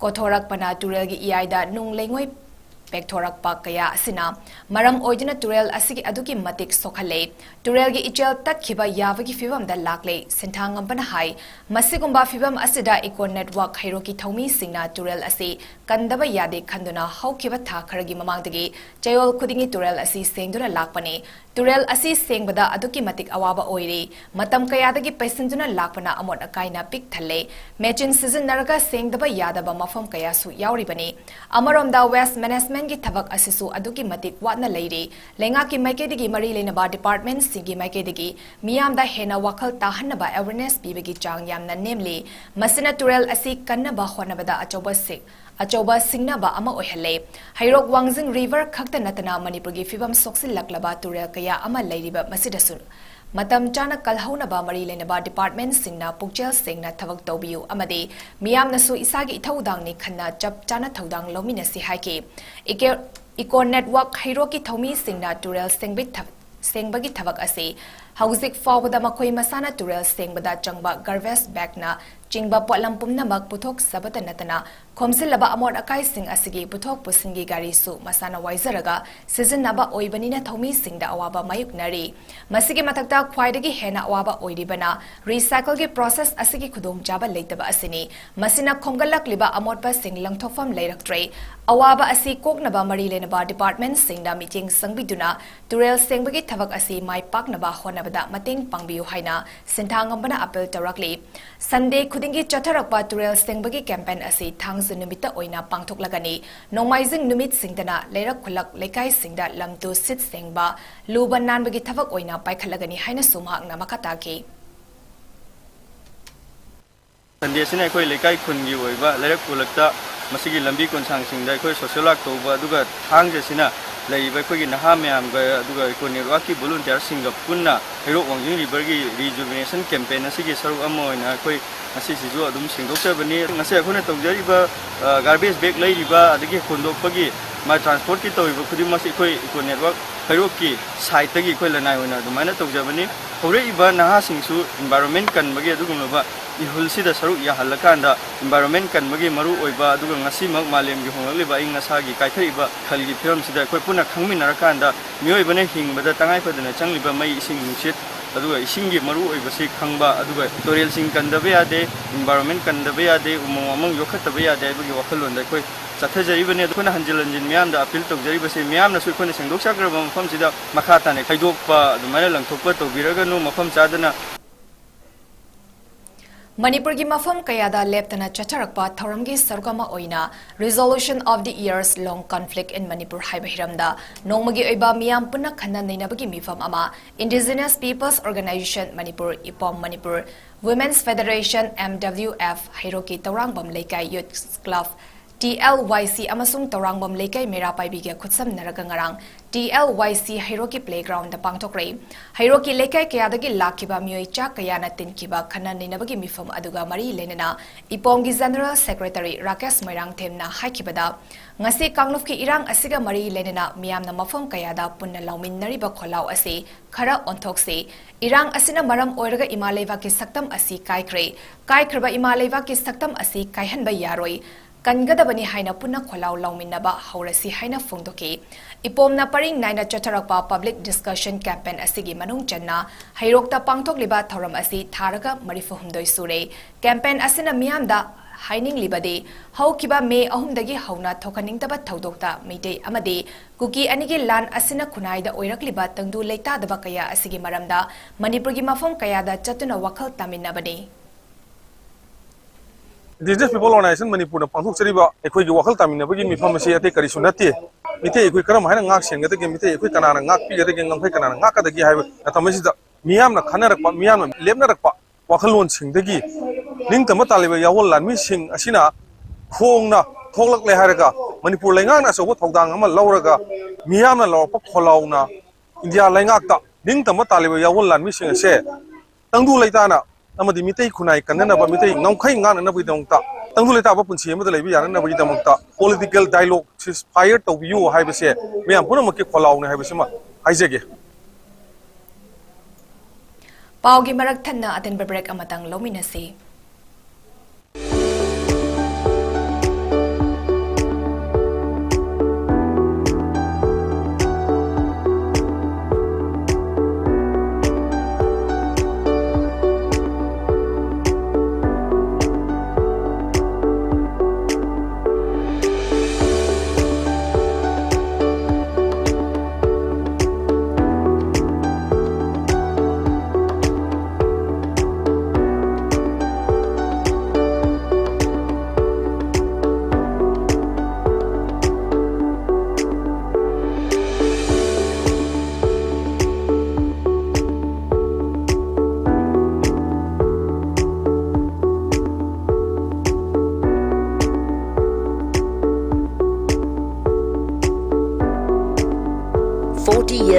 ꯀꯣꯊꯣꯔꯛꯄꯅ ꯇꯨꯔꯦꯜꯒꯤ ꯏꯌꯥꯏꯗ ꯅꯨꯡ ꯂꯩꯉꯣꯏ ꯄꯦꯛꯊꯣꯔꯛꯄ ꯀꯌꯥ ꯑꯁꯤꯅ ꯃꯔꯝ ꯑꯣꯏꯗꯨꯅ ꯇꯨꯔꯦꯜ ꯑꯁꯤꯒꯤ ꯑꯗꯨꯛꯀꯤ ꯃꯇꯤꯛ ꯁꯣꯛꯍꯜꯂꯦ꯫ ꯇꯨꯔꯦꯜꯒꯤ ꯏꯆꯦꯜ ꯇꯠꯈꯤꯕ ꯌꯥꯕꯒꯤ ꯐꯤꯚꯝꯗ ꯂꯥꯛꯂꯦ꯫ ꯁꯤꯟꯊꯥꯉꯝꯕꯅ ꯍꯥꯏ, ꯃꯁꯤꯒꯨꯝꯕ ꯐꯤꯚꯝ ꯑꯁꯤꯗ ꯏꯀꯣ ꯅꯦꯠꯋꯥꯔꯛ ꯍꯩꯔꯣꯛꯀꯤ ꯊꯧꯃꯤꯁꯤꯡꯅ ꯇꯨꯔꯦꯜ ꯑꯁꯤ ꯀꯟꯗꯕ ꯌꯥꯗꯦ ꯈꯟꯗꯨꯅ ꯍꯧꯈꯤꯕ ꯊꯥ ꯈꯔꯒꯤ ꯃꯃꯥꯡꯗꯒꯤ ꯆꯌꯣꯜ ꯈꯨꯗꯤꯡꯒꯤ ꯇꯨꯔꯦꯜ ꯑꯁꯤ ꯁꯦꯡꯗꯨꯅ ꯂꯥꯛꯄꯅꯤ꯫ ꯇꯨꯔꯦꯜ ꯑꯁꯤ ꯁꯦꯡꯕꯗ ꯑꯗꯨꯛꯀꯤ ꯃꯇꯤꯛ ꯑꯋꯥꯕ ꯑꯣꯏꯔꯤ꯫ ꯃꯇꯝ ꯀꯌꯥꯗꯒꯤ ꯄꯩꯁꯤꯟꯗꯨꯅ ꯂꯥꯛꯄꯅ ꯑꯃꯣꯠ ꯑꯀꯥꯏꯅ ꯄꯤꯛ ꯊꯜꯂꯦ꯫ ꯃꯦꯆꯤꯟ ꯁꯤꯖꯤꯟꯅꯔꯒ ꯁꯦꯡꯗꯕ ꯌꯥꯗꯕ ꯃꯐꯝ ꯀꯌꯥꯁꯨ ꯌꯥꯎꯔꯤꯕꯅꯤ꯫ ꯑꯃꯔꯣꯝꯗ waste managementꯀꯤ ꯊꯕꯛ ꯑꯁꯤꯁꯨ ꯑꯗꯨꯛꯀꯤ ꯃꯇꯤꯛ ꯋꯥꯠꯅ ꯂꯩꯔꯤ꯫ ꯂꯩꯉꯥꯛꯀꯤ ꯃꯥꯏꯀꯩꯗꯒꯤ ꯃꯔꯤ ꯂꯩꯅꯕ departmentꯁꯤꯡꯒꯤ ꯃꯥꯏꯀꯩꯗꯒꯤ ꯃꯤꯌꯥꯝꯗ ꯍꯦꯟꯅ ꯋꯥꯈꯜ ꯇꯥꯍꯟꯅꯕ awareness ꯄꯤꯕꯒꯤ ꯆꯥꯡ ꯌꯥꯝꯅ ꯅꯦꯝꯂꯤ꯫ ꯃꯁꯤꯅ ꯇꯨꯔꯦꯜ ꯑꯁꯤ ꯀꯟꯅꯕ ꯍꯣꯠꯅꯕꯗ ꯑꯆꯧꯕ ꯁꯤ-, ꯑꯆꯧꯕ ꯁꯤꯡꯅꯕ ꯑꯃ ꯑꯣꯏꯍꯜꯂꯦ꯫ ꯍꯩꯔꯣꯛ ꯋꯥꯡꯖꯤꯡ river ꯈꯛꯇ ꯅꯠꯇꯅ ꯃꯅꯤꯄꯨꯔꯒꯤ ꯐꯤꯕꯝ ꯁꯣꯛꯆꯤꯜꯂꯛꯂꯕ ꯇꯨꯔꯦꯜ ꯀꯌꯥ ꯑꯃ ꯂꯩꯔꯤꯕ ꯃꯁꯤꯗꯁꯨ ꯃꯇꯝ ꯆꯥꯅ ꯀꯜꯍꯧꯅꯕ ꯃꯔꯤ ꯂꯩꯅꯕ departmentꯁꯤꯡꯅ ꯄꯨꯛꯆꯦꯜ ꯁꯦꯡꯅ ꯊꯕꯛ ꯇꯧꯕꯤꯌꯨ ꯑꯃꯗꯤ ꯃꯤꯌꯥꯝꯅꯁꯨ ꯏꯁꯥꯒꯤ ꯏꯊꯧꯗꯥꯡꯅꯤ ꯈꯟꯅ ꯆꯞ ꯆꯥꯅ ꯊꯧꯗꯥꯡ ꯂꯧꯃꯤꯟꯅꯁꯤ ꯍꯥꯏꯈꯤ꯫ Eco, Eco Network ꯍꯩꯔꯣꯛꯀꯤ ꯊꯧꯃꯤꯁꯤꯡꯅ ꯇꯨꯔꯦꯜ ꯁꯦꯡꯕꯤ ꯊ-, ꯁꯦꯡꯕꯒꯤ ꯊꯕꯛ ꯑꯁꯤ ꯍꯧꯖꯤꯛ ꯐꯥꯎꯕꯗ ꯃꯈꯣꯏ ꯃꯁꯥꯅ ꯇꯨꯔꯦꯜ ꯁꯦꯡꯕꯗ ꯆꯪꯕ garbage bagꯅ ꯆꯤꯡꯕ ꯄꯣꯠꯂꯝ ꯄꯨꯝꯅꯃꯛ ꯄꯨꯊꯣꯛꯆꯕꯇ ꯅꯠꯇꯅ ꯈꯣꯝꯖꯤꯜꯂꯕ ꯑꯃꯣꯠ ꯑꯀꯥꯏꯁꯤꯡ ꯑꯁꯤꯒꯤ ꯄꯨꯊꯣꯛ ꯄꯨꯁꯤꯟꯒꯤ ꯒꯥꯔꯤꯁꯨ ꯃꯁꯥꯅ ꯋꯥꯏꯖꯔꯒ ꯁꯤꯖꯤꯟꯅꯕ ꯑꯣꯏꯕꯅꯤꯅ ꯊꯧꯃꯤꯁꯤꯡꯗ ꯑꯋꯥꯕ ꯃꯥꯌꯣꯛꯅꯔꯤ꯫ ꯃꯁꯤꯒꯤ ꯃꯊꯛꯇ ꯈ꯭ꯋꯥꯏꯗꯒꯤ ꯍꯦꯟꯅ ꯑꯋꯥꯕ ꯑꯣꯏꯔꯤꯕꯅ recycleꯒꯤ process ꯑꯁꯤꯒꯤ ꯈꯨꯗꯣꯡꯆꯥꯕ ꯂꯩꯇꯕ ꯑꯁꯤꯅꯤ꯫ ꯃꯁꯤꯅ ꯈꯣꯝꯒꯠꯂꯛꯂꯤꯕ ꯑꯃꯣꯠꯄꯁꯤꯡ ꯂꯪꯊꯣꯛꯐꯝ ꯂꯩꯔꯛꯇ꯭ꯔꯦ꯫ ꯑꯋꯥꯕ ꯑꯁꯤ ꯀꯣꯛꯅꯕ ꯃꯔꯤ ꯂꯩꯅꯕ departmentꯁꯤꯡꯅ ꯃꯤꯠꯌꯦꯡ ꯆꯪꯕꯤꯗꯨꯅ ꯇꯨꯔꯦꯜ ꯁꯦꯡꯕꯒꯤ ꯊꯕꯛ ꯑꯁꯤ ꯃꯥꯏ ꯄꯥꯛꯅꯕ ꯍꯣꯠꯅꯕꯗ ꯃꯇꯦꯡ ꯄꯥꯡꯕꯤꯌꯨ ꯍꯥꯏꯅ ꯁꯤꯟꯊꯥꯉꯝꯕꯅ appeal ꯇꯧꯔꯛꯂꯤ꯫ Sunday ꯈꯨꯗꯤꯡꯒꯤ ꯆꯠꯊꯔꯛꯄ ꯇꯨꯔꯦꯜ ꯁꯦꯡꯕꯒꯤ campaign ꯑꯁꯤ ꯊꯥꯡꯖ ꯅꯨꯃꯤꯠꯇ ꯑꯣꯏꯅ ꯄꯥꯡꯊꯣꯛꯂꯒꯅꯤ꯫ ꯅꯣꯡꯃꯥꯏꯖꯤꯡ ꯅꯨꯃꯤꯠꯁꯤꯡꯗꯅ ꯂꯩꯔꯛ ꯈꯨꯜꯂꯛ ꯂꯩꯀꯥꯏꯁꯤꯡꯗ ꯂꯝ ꯇꯨ ꯁꯤꯠ ꯁꯦꯡꯕ, ꯂꯨꯕ ꯅꯥꯟꯕꯒꯤ ꯊꯕꯛ ꯑꯣꯏꯅ ꯄꯥꯏꯈꯠꯂꯒꯅꯤ ꯍꯥꯏꯅꯁꯨ ꯃꯍꯥꯛꯅ ꯃꯈꯥ ꯇꯥꯈꯤ꯫ Sundayꯁꯤꯅ ꯑꯩꯈꯣꯏ ꯂꯩꯀꯥꯏ ꯈꯨꯟꯒꯤ ꯑꯣꯏꯕ ꯂꯩꯔꯛ ꯈꯨꯜꯂꯛꯇ ꯃꯁꯤꯒꯤ ꯂꯝꯕꯤ ꯈꯣꯡꯁꯥꯡꯁꯤꯡꯗ ꯑꯩꯈꯣꯏ social work ꯇꯧꯕ, ꯑꯗꯨꯒ ꯊꯥꯡꯖꯁꯤꯅ ꯂꯩꯔꯤꯕ ꯑꯩꯈꯣꯏꯒꯤ ꯅꯍꯥ ꯃꯌꯥꯝꯒ ꯑꯗꯨꯒ Eco Networkꯀꯤ volunteerꯁꯤꯡꯒ ꯄꯨꯟꯅ ꯍꯩꯔꯣꯛ ꯋꯥꯡꯖꯤꯡ riverꯒꯤ rejuvenation campaign ꯑꯁꯤꯒꯤ ꯁꯔꯨꯛ ꯑꯃ ꯑꯣꯏꯅ ꯑꯩꯈꯣꯏ ꯉꯁꯤꯁꯤꯁꯨ ꯑꯗꯨꯝ ꯁꯦꯡꯗꯣꯛꯆꯕꯅꯤ꯫ ꯉꯁꯤ ꯑꯩꯈꯣꯏꯅ ꯇꯧꯖꯔꯤꯕ, ꯑ, garbage bag ꯂꯩꯔꯤꯕ ꯑꯗꯒꯤ ꯍꯣꯟꯗꯣꯛꯄꯒꯤ ꯃꯥ transportꯀꯤ ꯇꯧꯔꯤꯕ ꯈꯨꯗꯤꯡꯃꯛꯁꯤ ꯑꯩꯈꯣꯏ Eco Network ꯍꯩꯔꯣꯛꯀꯤ sideꯇꯒꯤ ꯑꯩꯈꯣꯏ ꯂꯅꯥꯏ ꯑꯣꯏꯅ ꯑꯗꯨꯃꯥꯏꯅ ꯇꯧꯖꯕꯅꯤ꯫ ꯍꯧꯔꯛꯏꯕ ꯅꯍꯥꯁꯤꯡꯁꯨ environment ꯀꯟꯕꯒꯤ ꯑꯗꯨꯒꯨꯝꯂꯕ ꯏꯍꯨꯜꯁꯤꯗ ꯁꯔꯨꯛ ꯌꯥꯍꯜꯂꯀꯥꯟꯗ environment ꯀꯟꯕꯒꯤ ꯃꯔꯨ ꯑꯣꯏꯕ, ꯑꯗꯨꯒ ꯉꯁꯤꯃꯛ ꯃꯥꯂꯦꯝꯒꯤ ꯍꯣꯡꯂꯛꯂꯤꯕ ꯑꯏꯪ ꯑꯁꯥꯒꯤ ꯀꯥꯏꯊꯔꯛꯏꯕ ꯈꯜꯒꯤ ꯐꯤꯕꯝꯁꯤꯗ ꯑꯩꯈꯣꯏ ꯄꯨꯟꯅ ꯈꯪꯃꯤꯟꯅꯔꯀꯥꯟꯗ ꯃꯤꯑꯣꯏꯕꯅ ꯍꯤꯡꯕꯗ ꯇꯉꯥꯏ ꯐꯗꯅ ꯆꯪꯂꯤꯕ ꯃꯩ, ꯏꯁꯤꯡ, ꯅꯨꯡꯁꯤꯠ, ꯑꯗꯨꯒ ꯏꯁꯤꯡꯒꯤ ꯃꯔꯨ ꯑꯣꯏꯕꯁꯤ ꯈꯪꯕ, ꯑꯗꯨꯒ ꯇꯨꯔꯦꯜꯁꯤꯡ ꯀꯟꯗꯕ ꯌꯥꯗꯦ, environment ꯀꯟꯗꯕ ꯌꯥꯗꯦ, ꯎꯃꯪ ꯋꯥꯃꯪ ꯌꯣꯛꯈꯠꯇꯕ ꯌꯥꯗꯦ ꯍꯥꯏꯕꯒꯤ ꯋꯥꯈꯜꯂꯣꯟꯗ ꯑꯩꯈꯣꯏ ꯆꯠꯊꯖꯔꯤꯕꯅꯤ꯫ ꯑꯗꯣ ꯑꯩꯈꯣꯏꯅ ꯍꯟꯖꯤꯟ ꯍꯟꯖꯤꯟ ꯃꯤꯌꯥꯝꯗ ꯑꯄꯤꯜ ꯇꯧꯖꯔꯤꯕꯁꯦ, ꯃꯤꯌꯥꯝꯅꯁꯨ ꯑꯩꯈꯣꯏꯅ ꯁꯦꯡꯗꯣꯛꯆꯈ꯭ꯔꯕ ꯃꯐꯝꯁꯤꯗ ꯃꯈꯥ ꯇꯥꯅ ꯈꯥꯏꯗꯣꯛꯄ ꯑꯗꯨꯃꯥꯏꯅ ꯂꯪꯊꯣꯛꯄ ꯇꯧꯕꯤꯔꯒꯅꯨ꯫ ꯃꯐꯝ ꯆꯥꯗꯅ ꯃꯅꯤꯄꯨꯔꯒꯤ ꯃꯐꯝ ꯀꯌꯥꯗ ꯂꯦꯞꯇꯅ ꯆꯠꯊꯔꯛꯄ ꯊꯧꯔꯝꯒꯤ ꯁꯔꯨꯛ ꯑꯃ ꯑꯣꯏꯅ Resolution of the Years Long Conflict in Manipur ꯍꯥꯏꯕ ꯍꯤꯔꯝꯗ ꯅꯣꯡꯃꯒꯤ ꯑꯣꯏꯕ ꯃꯤꯌꯥꯝ ꯄꯨꯟꯅ ꯈꯟꯅ ꯅꯩꯅꯕꯒꯤ ꯃꯤꯐꯝ ꯑꯃ Indigenous Peoples Organisation Manipur, ꯏꯄꯣꯝ Manipur, Women's Federation, M W F, ꯍꯩꯔꯣꯛꯀꯤ Tourangbam ꯂꯩꯀꯥꯏ Youth Club, T L Y C ꯑꯃꯁꯨꯡ ꯇꯧꯔꯥꯡꯕꯝ ꯂꯩꯀꯥꯏ ꯃꯩꯔꯥ ꯄꯥꯏꯕꯤꯒ ꯈꯨꯠꯁꯝꯅꯔꯒ ꯉꯔꯥꯡ T L Y C ꯍꯩꯔꯣꯛꯀꯤ playground ꯗ ꯄꯥꯡꯊꯣꯛꯈ꯭ꯔꯦ꯫ ꯍꯩꯔꯣꯛꯀꯤ ꯂꯩꯀꯥꯏ ꯀꯌꯥꯗꯒꯤ ꯂꯥꯛꯈꯤꯕ ꯃꯤꯑꯣꯏ ꯆꯥ ꯀꯌꯥꯅ ꯇꯤꯟꯈꯤꯕ ꯈꯟꯅ ꯅꯩꯅꯕꯒꯤ ꯃꯤꯐꯝ ꯑꯗꯨꯒ ꯃꯔꯤ ꯂꯩꯅꯅ ꯏꯄꯣꯝꯒꯤ General Secretary ꯔꯥꯀꯦꯁ ꯃꯣꯏꯔꯥꯡꯊꯦꯝꯅ ꯍꯥꯏꯈꯤꯕꯗ, ꯉꯁꯤ ꯀꯥꯡꯂꯨꯞꯀꯤ ꯏꯔꯥꯡ ꯑꯁꯤꯒ ꯃꯔꯤ ꯂꯩꯅꯅ ꯃꯤꯌꯥꯝꯅ ꯃꯐꯝ ꯀꯌꯥꯗ ꯄꯨꯟꯅ ꯂꯥꯎꯃꯤꯟꯅꯔꯤꯕ ꯈꯣꯜꯂꯥꯎ ꯑꯁꯤ ꯈꯔ ꯑꯣꯟꯊꯣꯛꯁꯤ꯫ ꯏꯔꯥꯡ ꯑꯁꯤꯅ ꯃꯔꯝ ꯑꯣꯏꯔꯒ ꯏꯃꯥ ꯂꯩꯕꯥꯛꯀꯤ ꯁꯛꯇꯝ ꯑꯁꯤ ꯀꯥꯏꯈ꯭ꯔꯦ꯫ ꯀꯥꯏꯈ꯭ꯔꯕ ꯏꯃꯥ ꯂꯩꯕꯥꯛꯀꯤ ꯁꯛꯇꯝ ꯑꯁꯤ ꯀꯥꯏꯍꯟꯕ ꯌꯥꯔꯣꯏ꯫ ꯀꯟꯒꯗꯕꯅꯤ ꯍꯥꯏꯅ ꯄꯨꯟꯅ ꯈꯣꯜꯂꯥꯎ ꯂꯥꯎꯃꯤꯟꯅꯕ ꯍꯧꯔꯁꯤ ꯍꯥꯏꯅ ꯐꯣꯡꯗꯣꯛꯈꯤ꯫ ꯏꯄꯣꯝꯅ ꯄꯔꯤꯡ ꯅꯥꯏꯅ ꯆꯠꯊꯔꯛꯄ public discussion campaign ꯑꯁꯤꯒꯤ ꯃꯅꯨꯡ ꯆꯟꯅ ꯍꯩꯔꯣꯛꯇ ꯄꯥꯡꯊꯣꯛꯂꯤꯕ ꯊꯧꯔꯝ ꯑꯁꯤ ꯊꯥꯔꯒ ꯃꯔꯤꯐꯨ ꯍꯨꯝꯗꯣꯏ ꯁꯨꯔꯦ꯫ Campaign ꯑꯁꯤꯅ ꯃꯤꯌꯥꯝꯗ ꯍꯥꯏꯅꯤꯡꯂꯤꯕꯗꯤ, ꯍꯧꯈꯤꯕ ꯃꯦ ꯑꯍꯨꯝꯗꯒꯤ ꯍꯧꯅ ꯊꯣꯛꯍꯟꯅꯤꯡꯗꯕ ꯊꯧꯗꯣꯛꯇ ꯃꯩꯇꯩ ꯑꯃꯗꯤ ꯀꯨꯀꯤ ꯑꯅꯤꯒꯤ ꯂꯥꯟ ꯑꯁꯤꯅ ꯈꯨꯟꯅꯥꯏꯗ ꯑꯣꯏꯔꯛꯂꯤꯕ ꯇꯪꯗꯨ ꯂꯩꯇꯥꯗꯕ ꯀꯌꯥ ꯑꯁꯤꯒꯤ ꯃꯔꯝꯗ ꯃꯅꯤꯄꯨꯔꯒꯤ ꯃꯐꯝ ꯀꯌꯥꯗ ꯆꯠꯇꯨꯅ ꯋꯥꯈꯜ ꯇꯥꯃꯤꯟꯅꯕꯅꯤ꯫ Indigenous People Organization ꯃꯅꯤꯄꯨꯔꯅ ꯄꯥꯡꯊꯣꯛꯆꯔꯤꯕ ꯑꯩꯈꯣꯏꯒꯤ ꯋꯥꯈꯜ ꯇꯥꯃꯤꯟꯅꯕꯒꯤ ꯃꯤꯐꯝ ꯑꯁꯤ ꯑꯇꯩ ꯀꯔꯤꯁꯨ ꯅꯠꯇꯦ꯫ ꯃꯤꯇꯩ ꯑꯩꯈꯣꯏ ꯀꯔꯝ ꯍꯥꯏꯅ ꯉꯥꯛ ꯁꯦꯟꯒꯗꯒꯦ, ꯃꯤꯇꯩ ꯑꯩꯈꯣꯏ ꯀꯅꯥꯅ ꯉꯥꯛꯄꯤꯒꯗꯒꯦ, ꯉꯝꯈꯩ ꯀꯅꯥꯅ ꯉꯥꯛꯀꯗꯒꯦ ꯍꯥꯏꯕ ꯃꯇꯝ ꯑꯁꯤꯗ ꯃꯤꯌꯥꯝꯅ ꯈꯟꯅꯔꯛꯄ, ꯃꯤꯌꯥꯝꯅ ꯂꯦꯞꯅꯔꯛꯄ ꯋꯥꯈꯜꯂꯣꯟꯁꯤꯡꯗꯒꯤ ꯅꯤꯡꯇꯝꯕ ꯇꯥꯜꯂꯤꯕ ꯌꯥꯑꯣꯜ ꯂꯥꯟꯃꯤꯁꯤꯡ ꯑꯁꯤꯅ ꯈꯣꯡꯅ ꯊꯣꯛꯂꯛꯂꯦ ꯍꯥꯏꯔꯒ, ꯃꯅꯤꯄꯨꯔ ꯂꯩꯉꯥꯛꯅ ꯑꯆꯧꯕ ꯊꯧꯗꯥꯡ ꯑꯃ ꯂꯧꯔꯒ, ꯃꯤꯌꯥꯝꯅ ꯂꯥꯎꯔꯛꯄ ꯈꯣꯜꯂꯥꯎꯅ ꯏꯟꯗꯤꯌꯥ ꯂꯩꯉꯥꯛꯇ ꯅꯤꯡꯇꯝꯕ ꯇꯥꯜꯂꯤꯕ ꯌꯥꯑꯣꯜ ꯂꯥꯟꯃꯤꯁꯤꯡ ꯑꯁꯦ ꯇꯪꯗꯨ ꯂꯩꯇꯥꯅ ꯑꯃꯗꯤ ꯃꯤꯇꯩ ꯈꯨꯟꯅꯥꯏ ꯀꯟꯅꯅꯕ, ꯃꯤꯇꯩ ꯉꯝꯈꯩ ꯉꯥꯛꯅꯅꯕꯒꯤꯗꯃꯛꯇ, ꯇꯪꯗꯨ ꯂꯩꯇꯥꯕ ꯄꯨꯟꯁꯤ ꯑꯃꯗ ꯂꯩꯕ ꯌꯥꯅꯅꯕꯒꯤꯗꯃꯛꯇ political dialogue ceasefire ꯇꯧꯕꯤꯌꯨ ꯍꯥꯏꯕꯁꯦ ꯃꯌꯥꯝ ꯄꯨꯝꯅꯃꯛꯀꯤ ꯈꯣꯜꯂꯥꯎꯅꯤ ꯍꯥꯏꯕꯁꯤꯃ ꯍꯥꯏꯖꯒꯦ꯫ ꯄꯥꯎꯒꯤ ꯃꯔꯛ ꯊꯠꯅ ꯑꯇꯦꯟꯕ break ꯑꯃꯇꯪ ꯂꯧꯃꯤꯟꯅꯁꯤ꯫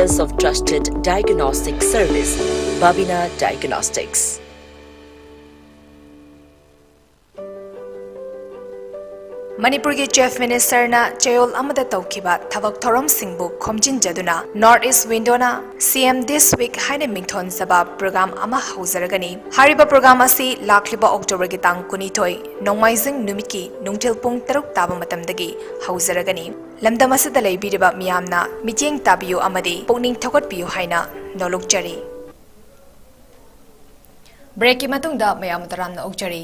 Years of trusted diagnostic service, Babina Diagnostics. ꯃꯅꯤꯄꯨꯔꯒꯤ ꯆꯤꯐ ꯃꯤꯅꯤꯁꯇꯔꯅ ꯆꯌꯣꯜ ꯑꯃꯗ ꯇꯧꯈꯤꯕ ꯊꯕꯛ ꯊꯧꯔꯝꯁꯤꯡꯕꯨ ꯈꯣꯝꯖꯤꯟꯖꯗꯨꯅ North East Window ꯅ CM This Week ꯍꯥꯏꯅ ꯃꯤꯡꯊꯣꯟꯖꯕ ꯄ꯭ꯔꯣꯒ꯭ꯔꯥꯝ ꯑꯃ ꯍꯧꯖꯔꯒꯅꯤ꯫ ꯍꯥꯏꯔꯤꯕ ꯄ꯭ꯔꯣꯒ꯭ꯔꯥꯝ ꯑꯁꯤ ꯂꯥꯛꯂꯤꯕ ꯑꯣꯛꯇꯣꯕꯔꯒꯤ ꯇꯥꯡ ꯀꯨꯟꯅꯤꯊꯣꯏ, ꯅꯣꯡꯃꯥꯏꯖꯤꯡ ꯅꯨꯃꯤꯠꯀꯤ ꯅꯨꯡꯊꯤꯜ ꯄꯨꯡ ꯇꯔꯨꯛ ꯇꯥꯕ ꯃꯇꯝꯗꯒꯤ ꯍꯧꯖꯔꯒꯅꯤ꯫ ꯂꯝꯗꯝ ꯑꯁꯤꯗ ꯂꯩꯕꯤꯔꯤꯕ ꯃꯤꯌꯥꯝꯅ ꯃꯤꯠꯌꯦꯡ ꯇꯥꯕꯤꯌꯨ ꯑꯃꯗꯤ ꯄꯨꯛꯅꯤꯡ ꯊꯧꯒꯠꯄꯤꯌꯨ ꯍꯥꯏꯅ ꯅꯣꯂꯨꯛꯆꯔꯤ꯫ ꯕ꯭ꯔꯦꯛꯀꯤ ꯃꯇꯨꯡꯗ ꯃꯌꯥꯝ ꯇꯔꯥꯝꯅ ꯑꯣꯛꯆꯔꯤ꯫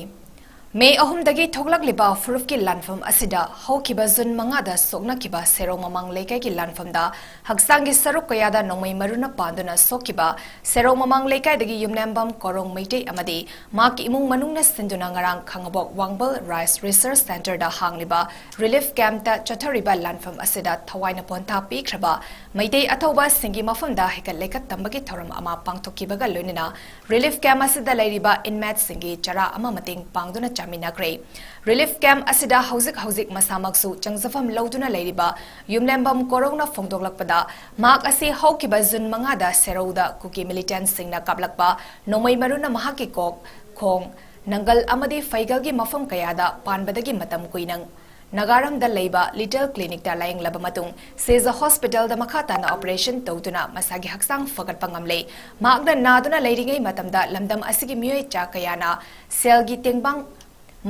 ꯃꯦ ꯑꯍꯨꯝꯗꯒꯤ ꯊꯣꯛꯂꯛꯂꯤꯕ ꯐꯨꯔꯨꯞꯀꯤ ꯂꯥꯟꯐꯝ ꯑꯁꯤꯗ ꯍꯧꯈꯤꯕ ꯖꯨꯟ ꯃꯉꯥꯗ ꯁꯣꯛꯅꯈꯤꯕ ꯁꯦꯔꯧ ꯃꯃꯥꯡ ꯂꯩꯀꯥꯏꯒꯤ ꯂꯥꯟꯐꯝꯗ ꯍꯛꯆꯥꯡꯒꯤ ꯁꯔꯨꯛ ꯀꯌꯥꯗ ꯅꯣꯡꯃꯩ ꯃꯔꯨꯅ ꯄꯥꯟꯗꯨꯅ ꯁꯣꯛꯈꯤꯕ ꯁꯦꯔꯧ ꯃꯃꯥꯡ ꯂꯩꯀꯥꯏꯗꯒꯤ ꯌꯨꯝꯅꯥꯝꯕꯝ ꯀꯣꯔꯣꯡ ꯃꯩꯇꯩ ꯑꯃꯗꯤ ꯃꯍꯥꯛꯀꯤ ꯏꯃꯨꯡ ꯃꯅꯨꯡꯅ ꯁꯤꯟꯗꯨꯅ ꯉꯔꯥꯡ ꯈꯥꯉꯕꯣꯛ ꯋꯥꯡꯕꯜ ꯔꯥꯏꯁ ꯔꯤꯁꯔꯁ ꯁꯦꯟꯇꯔꯗ ꯍꯥꯡꯂꯤꯕ ꯔꯤꯂꯤꯐ ꯀꯦꯝꯞꯇ ꯆꯠꯊꯔꯤꯕ ꯂꯥꯟꯐꯝ ꯑꯁꯤꯗ ꯊꯋꯥꯏꯅ ꯄꯣꯟꯊꯥ ꯄꯤꯈ꯭ꯔꯕ ꯃꯩꯇꯩ ꯑꯊꯧꯕꯁꯤꯡꯒꯤ ꯃꯐꯝꯗ ꯍꯩꯀꯠ ꯂꯩꯀꯠ ꯇꯝꯕꯒꯤ ꯊꯧꯔꯝ ꯑꯃ ꯄꯥꯡꯊꯣꯛꯈꯤꯕꯒ ꯂꯣꯏꯅꯅ ꯔꯤꯂꯤꯐ ꯀꯦꯝꯞ ꯑꯁꯤꯗ ꯂꯩꯔꯤꯕ ꯏꯟꯃꯦꯠꯁꯤꯡꯒꯤ ꯆꯔꯥ ꯑꯃ ꯃꯇꯦꯡ ꯄꯥꯡꯗꯨꯅ ꯆꯥꯃꯤꯟꯅꯈ꯭ꯔꯦ꯫ ꯔꯤꯂꯤꯐ ꯀꯦꯝꯞ ꯑꯁꯤꯗ ꯍꯧꯖꯤꯛ ꯍꯧꯖꯤꯛ ꯃꯁꯥꯃꯛꯁꯨ ꯆꯪꯖꯐꯝ ꯂꯧꯗꯨꯅ ꯂꯩꯔꯤꯕ ꯌꯨꯝꯂꯦꯝꯕꯝ ꯀꯣꯔꯧꯅ ꯐꯣꯡꯗꯣꯛꯂꯛꯄꯗ, ꯃꯍꯥꯛ ꯑꯁꯤ ꯍꯧꯈꯤꯕ ꯖꯨꯟ ꯃꯉꯥꯗ ꯁꯦꯔꯧꯗ ꯀꯨꯀꯤ ꯃꯤꯂꯤꯇꯦꯟꯠꯁꯤꯡꯅ ꯀꯥꯞꯂꯛꯄ ꯅꯣꯡꯃꯩ ꯃꯔꯨꯅ ꯃꯍꯥꯛꯀꯤ ꯀꯣꯛ, ꯈꯣꯡ, ꯅꯪꯒꯜ ꯑꯃꯗꯤ ꯐꯩꯒꯜꯒꯤ ꯃꯐꯝ ꯀꯌꯥꯗ ꯄꯥꯟꯕꯗꯒꯤ ꯃꯇꯝ ꯀꯨꯏꯅ ꯅꯥꯒꯥꯔꯝꯗ ꯂꯩꯕ ꯂꯤꯇꯜ ꯀ꯭ꯂꯤꯅꯤꯛꯇ ꯂꯥꯌꯦꯡꯂꯕ ꯃꯇꯨꯡ, ꯁꯤꯖ ꯍꯣꯁꯄꯤꯇꯥꯜꯗ ꯃꯈꯥ ꯇꯥꯅ ꯑꯣꯄꯔꯦꯁꯟ ꯇꯧꯗꯨꯅ ꯃꯁꯥꯒꯤ ꯍꯛꯆꯥꯡ ꯐꯒꯠꯄ ꯉꯝꯂꯦ꯫ ꯃꯍꯥꯛꯅ ꯅꯥꯗꯨꯅ ꯂꯩꯔꯤꯉꯩ ꯃꯇꯝꯗ ꯂꯝꯗꯝ ꯑꯁꯤꯒꯤ ꯃꯤꯑꯣꯏ ꯆꯥ ꯀꯌꯥꯅ ꯁꯦꯜꯒꯤ ꯇꯦꯡꯕꯥꯡ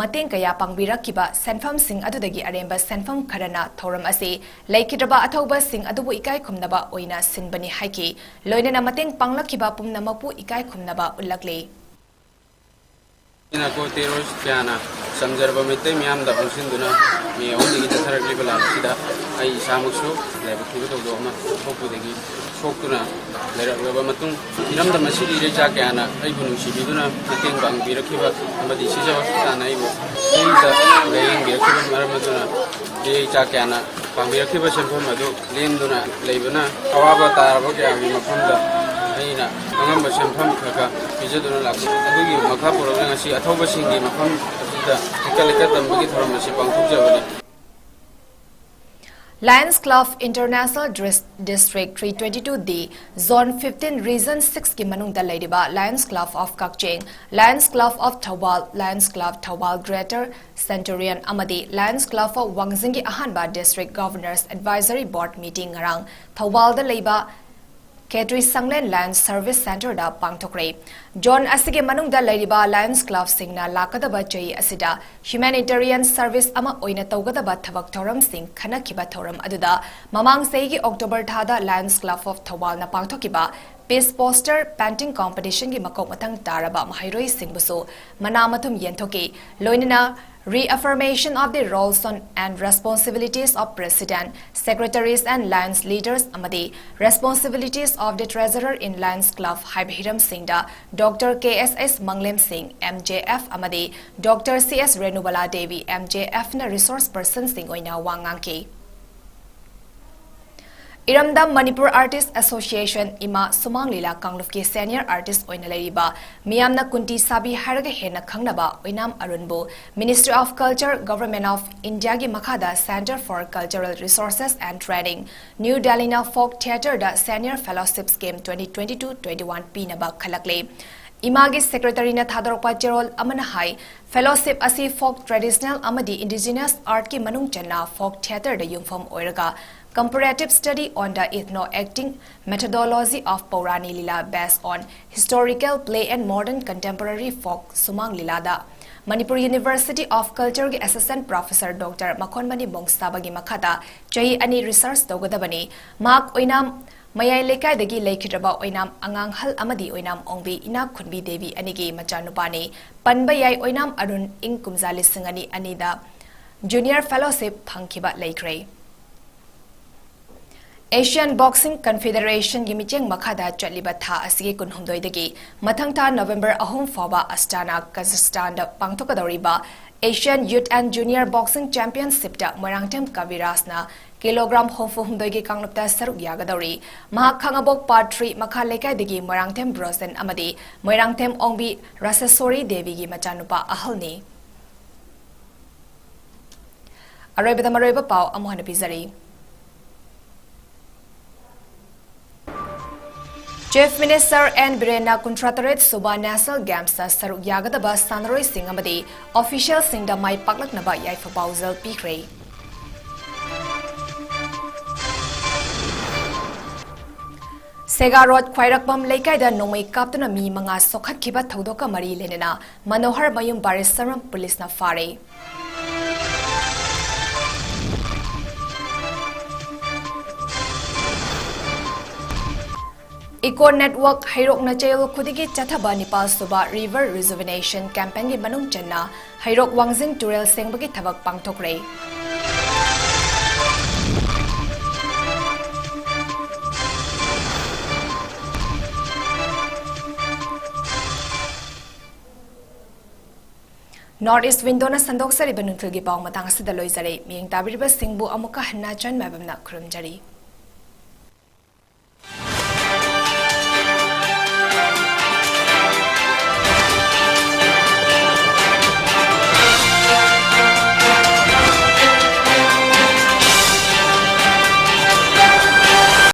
ꯃꯇꯦꯡ ꯀꯌꯥ ꯄꯥꯡꯕꯤꯔꯛꯈꯤꯕ ꯁꯦꯟꯐꯝꯁꯤꯡ ꯑꯗꯨꯗꯒꯤ ꯑꯔꯦꯝꯕ ꯁꯦꯟꯐꯝ ꯈꯔꯅ ꯊꯧꯔꯝ ꯑꯁꯤ ꯂꯩꯈꯤꯗ꯭ꯔꯕ ꯑꯊꯧꯕꯁꯤꯡ ꯑꯗꯨꯕꯨ ꯏꯀꯥꯏ ꯈꯨꯝꯅꯕ ꯑꯣꯏꯅ ꯁꯤꯟꯕꯅꯤ ꯍꯥꯏꯈꯤ꯫ ꯂꯣꯏꯅꯅ ꯃꯇꯦꯡ ꯄꯥꯡꯂꯛꯈꯤꯕ ꯄꯨꯝꯅꯃꯛꯄꯨ ꯏꯀꯥꯏ ꯈꯨꯝꯅꯕ ꯎꯠꯂꯛꯂꯤ꯫ ꯅꯥꯔꯀꯣ ꯇꯦꯔꯣꯔꯤꯁ ꯀꯌꯥꯅ ꯆꯝꯖꯔꯕ ꯃꯩꯇꯩ ꯃꯤꯌꯥꯝꯗ ꯑꯣꯟꯁꯤꯟꯗꯨꯅ ꯃꯦ ꯑꯍꯨꯝꯗꯒꯤ ꯆꯠꯊꯔꯛꯂꯤꯕ ꯂꯥꯟ ꯑꯁꯤꯗ ꯑꯩ ꯏꯁꯥꯃꯛꯁꯨ ꯂꯥꯏꯕꯛ ꯊꯤꯕ ꯊꯧꯗꯣꯛ ꯑꯃ ꯊꯣꯛꯄꯗꯒꯤ ꯁꯣꯛꯇꯨꯅ ꯂꯩꯔꯛꯂꯕ ꯃꯇꯨꯡ, ꯏꯔꯝꯗꯝ ꯑꯁꯤꯒꯤ ꯏꯔꯩꯆꯥ ꯀꯌꯥꯅ ꯑꯩꯕꯨ ꯅꯨꯡꯁꯤꯕꯤꯗꯨꯅ ꯃꯇꯦꯡ ꯄꯥꯡꯕꯤꯔꯛꯈꯤꯕ ꯑꯃꯗꯤ ꯁꯤꯖ ꯍꯣꯁꯄꯤꯇꯥꯜꯅ ꯑꯩꯕꯨ ꯐ꯭ꯔꯤꯗ ꯂꯥꯌꯦꯡꯕꯤꯔꯛꯈꯤꯕ ꯃꯔꯝ ꯑꯗꯨꯅ ꯏꯔꯩꯆꯥ ꯀꯌꯥꯅ ꯄꯥꯡꯕꯤꯔꯛꯈꯤꯕ ꯁꯦꯟꯐꯝ ꯑꯗꯨ ꯂꯦꯝꯗꯨꯅ ꯂꯩꯕꯅ ꯑꯋꯥꯕ ꯇꯥꯔꯕ ꯀꯌꯥꯒꯤ ꯃꯐꯝꯗ ꯑꯩꯅ ꯑꯉꯝꯕ ꯁꯦꯟꯐꯝ ꯈꯔ ꯈꯔ ꯄꯤꯖꯗꯨꯅ ꯂꯥꯛꯆꯩ꯫ ꯑꯗꯨꯒꯤ ꯃꯈꯥ ꯄꯣꯔꯛꯅ ꯉꯁꯤ ꯑꯊꯧꯕꯁꯤꯡꯒꯤ ꯃꯐꯝ ꯑꯗꯨꯗ ꯍꯩꯀꯠ ꯂꯩꯀꯠ ꯇꯝꯕꯒꯤ ꯊꯧꯔꯝ ꯑꯁꯤ ꯄꯥꯡꯊꯣꯛꯆꯕꯅꯤ꯫ Lions Club International Dris- District three twenty-two D Zone fifteen Region six ꯀꯤ ꯃꯅꯨꯡꯗ ꯂꯩꯔꯤꯕ Lions Club of Kakching, Lions Club of Thoubal, Lions Club Thoubal Greater Centurion ꯑꯃꯗꯤ Lions Club of ꯋꯥꯡꯖꯤꯡꯒꯤ ꯑꯍꯥꯟꯕ District Governors Advisory Board meeting ꯉꯔꯥꯡ ꯊꯧꯕꯥꯜꯗ ꯂꯩꯕ ꯈꯦꯇ꯭ꯔꯤ ꯁꯪꯂꯦꯟ Lions Service Centreꯗ ꯄꯥꯡꯊꯣꯛꯈ꯭ꯔꯦ꯫ Zone ꯑꯁꯤꯒꯤ ꯃꯅꯨꯡꯗ ꯂꯩꯔꯤꯕ Lions Clubꯁꯤꯡꯅ ꯂꯥꯛꯀꯗꯕ ꯆꯍꯤ ꯑꯁꯤꯗ humanitarian service ꯑꯃ ꯑꯣꯏꯅ ꯇꯧꯒꯗꯕ ꯊꯕꯛ ꯊꯧꯔꯝꯁꯤꯡ ꯈꯟꯅꯈꯤꯕ ꯊꯧꯔꯝ ꯑꯗꯨꯗ ꯃꯃꯥꯡ ꯆꯍꯤꯒꯤ October ꯊꯥꯗ Lions Club of ꯊꯧꯕꯥꯜꯅ ꯄꯥꯡꯊꯣꯛꯈꯤꯕ Peace Poster Painting Competitionꯒꯤ ꯃꯀꯣꯛ ꯃꯊꯪ ꯇꯥꯔꯕ ꯃꯍꯩꯔꯣꯏꯁꯤꯡꯕꯨꯁꯨ ꯃꯅꯥ ꯃꯊꯨꯝ ꯌꯦꯟꯊꯣꯛꯈꯤ꯫ ꯂꯣꯏꯅꯅ Reaffirmation of the roles on and responsibilities of President, Secretaries and Lions Leaders ꯑꯃꯗꯤ Responsibilities of the Treasurer in Lions Club ꯍꯥꯏꯕ ꯍꯤꯔꯝꯁꯤꯡꯗ Doctor K S S ꯃꯪꯂꯦꯝ ꯁꯤꯡ, M J F, ꯑꯃꯗꯤ Doctor C S Renubala Devi, M J Fꯅ resource personꯁꯤꯡ ꯑꯣꯏꯅ ꯋꯥ ꯉꯥꯡꯈꯤ꯫ ꯏꯔꯝꯗꯝ Manipur Artist Association, ꯏꯃꯥ ꯁꯨꯃꯥꯡ ꯂꯤꯂꯥ ꯀꯥꯡꯂꯨꯞꯀꯤ senior artist ꯑꯣꯏꯅ ꯂꯩꯔꯤꯕ, ꯃꯤꯌꯥꯝꯅ ꯀꯨꯟꯇꯤ ꯁꯥꯕꯤ ꯍꯥꯏꯔꯒ ꯍꯦꯟꯅ ꯈꯪꯅꯕ ꯑꯣꯏꯅꯥꯝ ꯑꯔꯨꯟꯕꯨ Ministry of Culture, Government of Indiaꯒꯤ ꯃꯈꯥꯗ Centre for Cultural Resources and Training, New Delhiꯅ Folk Theatreꯗ Senior Fellowship Scheme twenty twenty-two twenty-one ꯄꯤꯅꯕ ꯈꯜꯂꯛꯂꯦ꯫ ꯏꯃꯥꯒꯤ secretaryꯅ ꯊꯥꯗꯣꯔꯛꯄ ꯆꯦꯔꯣꯜ ꯑꯃꯅ ꯍꯥꯏ, fellowship ꯑꯁꯤ folk traditional ꯑꯃꯗꯤ indigenous artꯀꯤ ꯃꯅꯨꯡ ꯆꯟꯅ folk theatreꯗ ꯌꯨꯝꯐꯝ ꯑꯣꯏꯔꯒ comparative study on the ethno-acting methodology of Paurani Lila based on historical play and modern contemporary folk ꯁꯨꯃꯥꯡ ꯂꯤꯂꯥꯗ Manipur University of Cultureꯒꯤ Assistant Professor Doctor ꯃꯈꯣꯟꯃꯅꯤ ꯃꯣꯡꯁꯥꯕꯒꯤ ꯃꯈꯥꯗ ꯆꯍꯤ ꯑꯅꯤ research ꯇꯧꯒꯗꯕꯅꯤ꯫ ꯃꯍꯥꯛ ꯑꯣꯏꯅꯥꯝ ꯃꯌꯥꯏ ꯂꯩꯀꯥꯏꯗꯒꯤ ꯂꯩꯈꯤꯗ꯭ꯔꯕ ꯑꯣꯏꯅꯥꯝ ꯑꯉꯥꯡꯍꯜ ꯑꯃꯗꯤ ꯑꯣꯏꯅꯥꯝ ꯑꯣꯡꯕꯤ ꯏꯅꯥꯛ ꯈꯨꯟꯕꯤ ꯗꯦꯕꯤ ꯑꯅꯤꯒꯤ ꯃꯆꯥꯅꯨꯄꯥꯅꯤ꯫ ꯄꯟꯕ ꯌꯥꯏ, ꯑꯣꯏꯅꯥꯝ ꯑꯔꯨꯟ ꯏꯪ ꯀꯨꯝꯖꯥ ꯂꯤꯁꯤꯡ ꯑꯅꯤ ꯑꯅꯤꯗ junior fellowship ꯐꯪꯈꯤꯕ ꯂꯩꯈ꯭ꯔꯦ꯫ Asian Boxing Confederationꯒꯤ ꯃꯤꯠꯌꯦꯡ ꯃꯈꯥꯗ ꯆꯠꯂꯤꯕ ꯊꯥ ꯑꯁꯤꯒꯤ ꯀꯨꯟꯍꯨꯝꯗꯣꯏꯗꯒꯤ ꯃꯊꯪ ꯊꯥ November ꯑꯍꯨꯝ ꯐꯥꯎꯕ ꯑꯁꯇꯥꯅꯥ, ꯀꯖꯥꯈꯁꯇꯥꯟꯗ ꯄꯥꯡꯊꯣꯛꯀꯗꯧꯔꯤꯕ Asian Youth and Junior Boxing Championshipꯇ Moirangthem ꯀꯕꯤꯔꯥꯖꯅ kilogram ꯍꯨꯝꯐꯨ ꯍꯨꯝꯗꯣꯏꯒꯤ ꯀꯥꯡꯂꯨꯞꯇ ꯁꯔꯨꯛ ꯌꯥꯒꯗꯧꯔꯤ꯫ ꯃꯍꯥꯛ ꯈꯥꯉꯕꯣꯛ Part three ꯃꯈꯥ ꯂꯩꯀꯥꯏꯗꯒꯤ ꯃꯣꯏꯔꯥꯡꯊꯦꯝ ꯕ꯭ꯔꯣꯖꯦꯟ ꯑꯃꯗꯤ ꯃꯣꯏꯔꯥꯡꯊꯦꯝ ꯑꯣꯡꯕꯤ ꯔꯥꯁꯦꯁꯣꯔꯤ ꯗꯦꯕꯤꯒꯤ ꯃꯆꯥꯅꯨꯄꯥ ꯑꯍꯜꯅꯤ꯫ ꯑꯔꯣꯏꯕꯗ ꯃꯔꯨꯑꯣꯏꯕ ꯄꯥꯎ ꯑꯃꯨꯛ ꯍꯟꯅ ꯄꯤꯖꯔꯤ꯫ Chief Minister N Birenna ꯀꯨꯟꯊ꯭ꯔꯥ ꯇꯔꯦꯠ ꯁꯨꯕ National Gamesꯇ ꯁꯔꯨꯛ ꯌꯥꯒꯗꯕ ꯁꯥꯟꯅꯔꯣꯏꯁꯤꯡ ꯑꯃꯗꯤ officialꯁꯤꯡꯗ ꯃꯥꯏ ꯄꯥꯛꯂꯛꯅꯕ ꯌꯥꯏꯐ ꯄꯥꯎꯖꯦꯜ ꯄꯤꯈ꯭ꯔꯦ꯫ ꯁꯦꯒꯥ ꯔꯣꯗ ꯈ꯭ꯋꯥꯏꯔꯥꯛꯄꯝ ꯂꯩꯀꯥꯏꯗ ꯅꯣꯡꯃꯩ ꯀꯥꯞꯇꯨꯅ ꯃꯤ ꯃꯉꯥ ꯁꯣꯛꯍꯠꯈꯤꯕ ꯊꯧꯗꯣꯛꯀ ꯃꯔꯤ ꯂꯩꯅꯅ ꯃꯅꯣꯍꯔ ꯃꯌꯨꯝ ꯕꯥꯔꯤꯁꯔꯝ ꯄꯨꯂꯤꯁꯅ ꯐꯥꯔꯦ꯫ Eco Network ꯍꯩꯔꯣꯛꯅ ꯆꯌꯣꯜ ꯈꯨꯗꯤꯡꯒꯤ ꯆꯠꯊꯕ ꯅꯤꯄꯥꯜ ꯁꯨꯕ River Rejuvenation Campaignꯒꯤ ꯃꯅꯨꯡ ꯆꯟꯅ ꯍꯩꯔꯣꯛ ꯋꯥꯡꯖꯤꯡ ꯇꯨꯔꯦꯜ ꯁꯦꯡꯕꯒꯤ ꯊꯕꯛ ꯄꯥꯡꯊꯣꯛꯈ꯭ꯔꯦ꯫ North East Windowꯅ ꯁꯟꯗꯣꯛꯆꯔꯤꯕ ꯅꯨꯡꯊꯤꯜꯒꯤ ꯄꯥꯎ ꯃꯇꯥꯡ ꯑꯁꯤꯗ ꯂꯣꯏꯖꯔꯦ꯫ ꯃꯤꯠꯌꯦꯡ ꯇꯥꯕꯤꯔꯤꯕꯁꯤꯡꯕꯨ ꯑꯃꯨꯛꯀ ꯍꯟꯅ ꯆꯟ ꯃꯥꯏꯕꯝꯅ ꯈꯨꯔꯨꯝꯖꯔꯤ꯫